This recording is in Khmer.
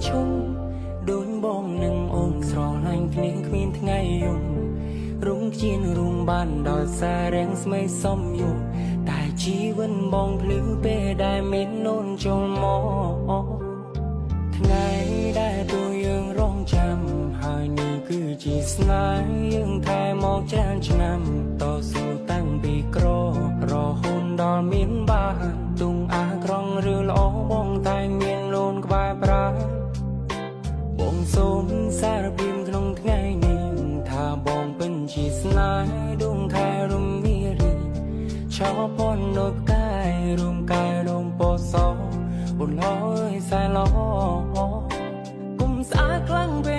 ឈុំដូចបងនឹងអូនស្រឡាញ់គ្នាគ្មានថ្ងៃយំរុងជានរុងបានដោយសាររាំងស្មីសំយំតែជីវិតបងភ្លឺពេលដែលមានអូនចូលមកថ្ងៃដែលទូយើងរងចាំហើយនេះគឺជាស្នេហ៍យើងថែមកច្រើនឆ្នាំតស៊ូតាំងពីក្ររហូតដល់មានបានទុងអាក្រង់ឬល្អបងតែមានលូនក្បែរប្រាបងសូមសារភាពក្នុងថ្ងៃនេះថាបងពិនជាស្នេហ៍ដួងខែរំមីរីឆោពនដូចផ្កាយរួមកាយរួមពណ៌សបុនឡយសែឡគុំស្អាតខ្លាំងពេក។